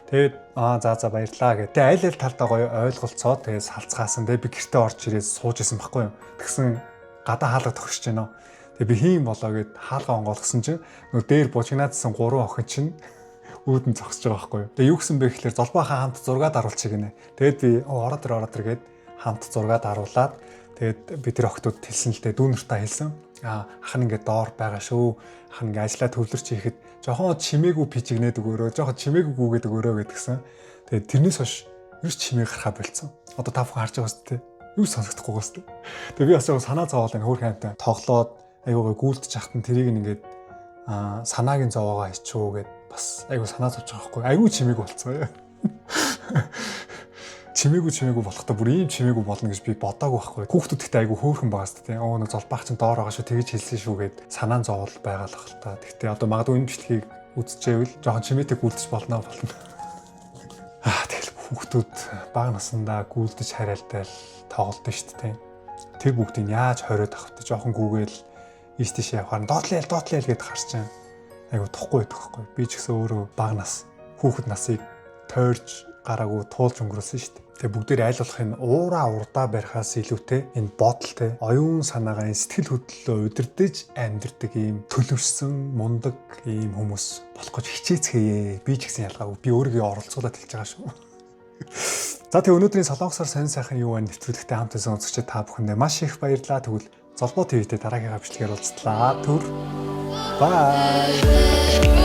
Тэгээд "Аа, за за, баярлаа" гэд. Тэгээ айл айл талдаа гоё ойлголцоод тэгээд салцгаасан. Тэгээ би гэртээ орж ирээд сууж исэн байхгүй юу. Тэгсэн гадаа хаалга тохирч байна. Тэгээ би хийм болоо гэд хаалга онгоолгосон чинь нөгөө дээр бужигнаадсан гурван охин чинь үүдэн зогсож байгаа байхгүй юу. Тэгээ юу гэсэн бэ гэхлээр золбоохаа хамт зураг даруулчих гинэ. Тэгээд би "Ороод ир, ороод ир" гэд хамт зураг даруулаад тэгээд би тэр охтууд хэлсэн л дээ, дүү нартаа хэлсэн. "Аа, ах нь ингээд доор байгаа шүү. Ах нь ингээд ажиллаа төвлөрч хийхэд жоохон чимээгүй пижигнээд өгөөрөө, жоохон чимээгүй гүгээд өгөөрөө" гэдгсэн. Тэгээд тэрнээс хойш юу ч чимээ гарахаа болцсон. Одоо та бүхэн харж байгаа үст тээ. Юу ч сонсогдохгүй үст. Тэгээ би бас яг санаа зовоол энэ хөөрхөн амтай тоглоод айгуугаа гүйлдэж хахтан тэрийг ингээд санааг нь зовоогоо хийчихүү гэд бас айгуу санаа зовж байгаа байхгүй. Айгуу чимээгүй болцсон. Чимээгүй чимээгүй болохтой бүр ийм чимээгүй болно гэж би бодоагүй байхгүй. Хүүхдүүд гэхдээ айгуу хөөрхөн байгаа сте тийм. "Оо, нэг золбаах чинь доор байгаа шүү, тэгэж хэлсэн шүү" гэд санаа зовол байгаа л хэл та. Гэхдээ одоо магадгүй энэ бичлэгийг үзчихээвэл жоохон чимээтэй гүйлдэж болно болно. Тэгэл хүүхдүүд бага насндаа гүйлдэж хариалтай л тоглолдог шүү дээ. Тэр бүгдийг яаж хориод авах вэ? Жоохон гүгээл ийш тийш явахаар "Доотлоо ял, доотлоо ял" гэд харчин айгу тухгүй байдаг байхгүй. Би ч гэсэн өөрөө бага нас хүүхэд насыг тойрж гараагүй туулж өнгөрөөсөн шүү дээ. Тэгээ бүгдээр аль болох энэ уураа урдаа барихаас илүүтэй энэ бодолтой оюун санаагаа, энэ сэтгэл хөдлөлөө удирдах амьдардаг ийм төлөвшсөн мундаг ийм хүмүүс болох гэж хичээцгээе. Би ч гэсэн ялгаагүй. Би өөрийгөө оролцуулаад хэлж байгаа шүү. За, тэгээ өнөөдрийн солонгосоор сонь сайхан юу байна нэвтрүүлэгтэй хамт байсан үзэгчид та бүхэндээ маш их баярлалаа. Тэгвэл Золбоо TV-тэй дараагийнхаа бичлэгээр уулзлаа. Түр. Bye.